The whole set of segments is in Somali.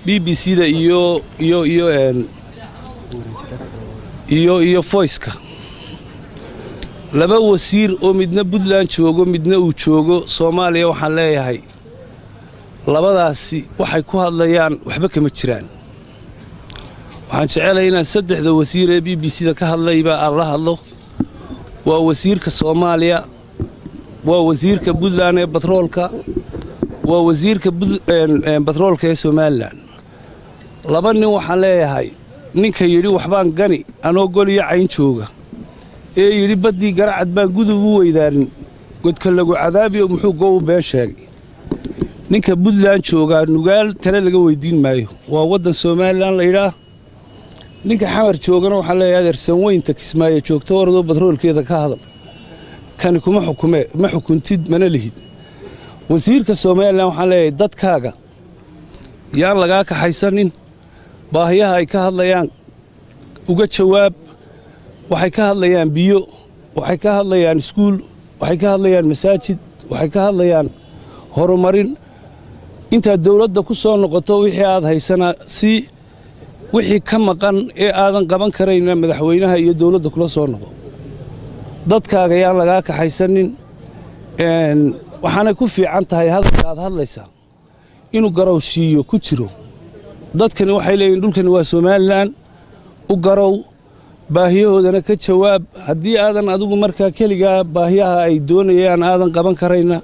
BBC-da iyo Voice-ka. Laba wasiir oo midna Puntland joogo, midna uu joogo Soomaaliya, waxaan leeyahay labadaasi waxay ku hadlayaan waxba kama jiraan. Waxaan jecelahay inaan saddexda wasiir ee BBC-da ka hadlayba aan la hadlo. Waa wasiirka Soomaaliya, waa wasiirka Puntland ee batroolka, waa wasiirka batroolka ee Somaliland. Laba nin waxaan leeyahay: ninka yidhi waxbaan gani anoo gol iyo cayn jooga, ee yidhi baddii Garacad baan gudub u weydaarin, godka lagu cadaabiyo, muxuu gow been sheegay. Ninka Puntland joogaa Nugaal tale laga weydiin maayo, waa waddan Somaliland la yidhaah. Ninka Xamar joogana waxaan leeyahay: adeer, sanweynta Kismaayo joogto oradoo batroolkeeda ka hadal, kani kuma xukumee, ma xukuntid mana lihid. Wasiirka Somaliland waxaan leeyahay: dadkaaga yaan lagaa kaxaysanin, baahiyaha ay ka hadlayaan uga jawaab. Waxay ka hadlayaan biyo, waxay ka hadlayaan iskuul, waxay ka hadlayaan masaajid, waxay ka hadlayaan horumarin. Intaad dawladda ku soo noqoto, wixii aad haysanaa si wixii ka maqan ee aadan qaban karayna madaxweynaha iyo dawladda kula soo noqo. Dadkaaga yaan lagaa kaxaysanin. Waxaanay ku fiican tahay hadalka aad hadlaysaa inuu garowshiiyo ku jiro. Dadkani waxay leeyihin dhulkani waa Somaliland, u garow, baahiyahoodana ka jawaab. Haddii aadan adigu markaa keligaa baahiyaha ay doonayaan aadan qaban karayna,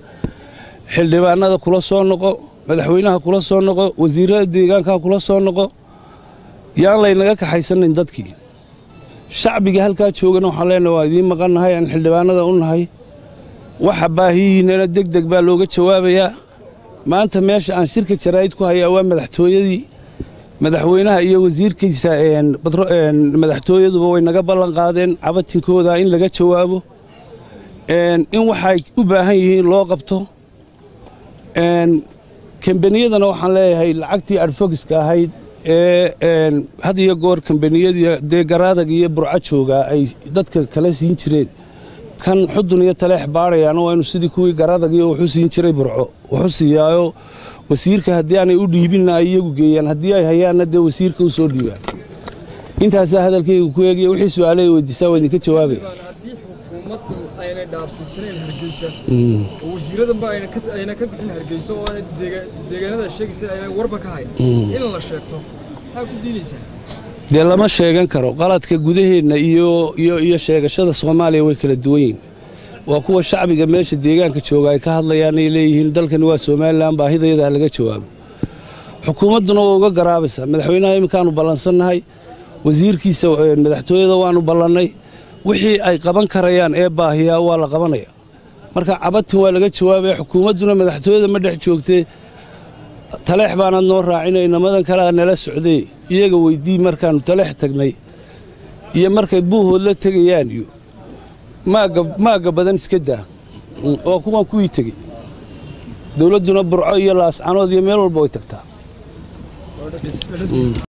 xildhibaanada kula soo noqo, madaxweynaha kula soo noqo, wasiirada deegaanka kula soo noqo. Yaan laynaga kaxaysanin dadkii. Shacbiga halkaa joogana waxaan leenahay: waa idiin maqannahay, aan xildhibaanada u nahay. Waxa baahiyihiinana deg deg baa looga jawaabayaa. Maanta meesha aan shirka jaraa'id ku hayaa waa madaxtooyadii. Madaxweynaha iyo wasiirkiisa madaxtooyaduba way naga ballan qaadeen cabatinkooda in laga jawaabo, in waxay u baahan yihiin loo qabto. Kambaniyadana waxaan leeyahay: lacagtii advance-ka ahayd ee had iyo goor kambaniyadii dee Garadag iyo Burco joogaa ay dadka kala siin jireen, kan Xudun iyo Taleex baadhayaana waa inuu sidii kuwii Garadag iyo wuxuu siin jiray Burco wuxuu siiyaayo. Wasiirka haddii aanay u dhiibinna ay iyagu geeyaan, haddii ay hayaanna dee wasiirka u soo dhiibaan. Intaasaa hadalkayga ku eegaya. Wixii su-aalay weydiisaan waa idinka jawaabaya. Haddii xukuumaddu aynay dhaafsiisanayn Hargeysa oo wasiiradanba ayna ka bixin Hargeysa oo aanay deegaanada sheegaysa aynay warba ka hayn, in la sheegto maxaa ku diidaysaa? Dee lama sheegan karo. Qaladka gudaheenna iyo sheegashada Soomaaliya way kala duwan yihiin. Waa kuwa shacbiga meesha deegaanka jooga ay ka hadlayaan, ay leeyihiin dalkani waa Somaliland, baahidayada ha laga jawaabo. Xukuumadduna waa uga garaabaysaa. Madaxweynaha iminkaanu ballansannahay, wasiirkiisa madaxtooyada waanu ballannay. Wixii ay qaban karayaan ee baahiyaa waa la qabanaya. Marka cabatin waa laga jawaabaya. Xukuumadduna madaxtooyada ma dhex joogtee, Taleex baanaad noo raacinay, inamadan kalea nala socday, iyaga weydii markaannu Taleex tagnay iyo markay Buuhood la tegayaan iyo maagga badan iska daa. Waa kuwan kuwii tegey. Dowladduna Burco iyo Laascanood iyo meel walba way tagtaa.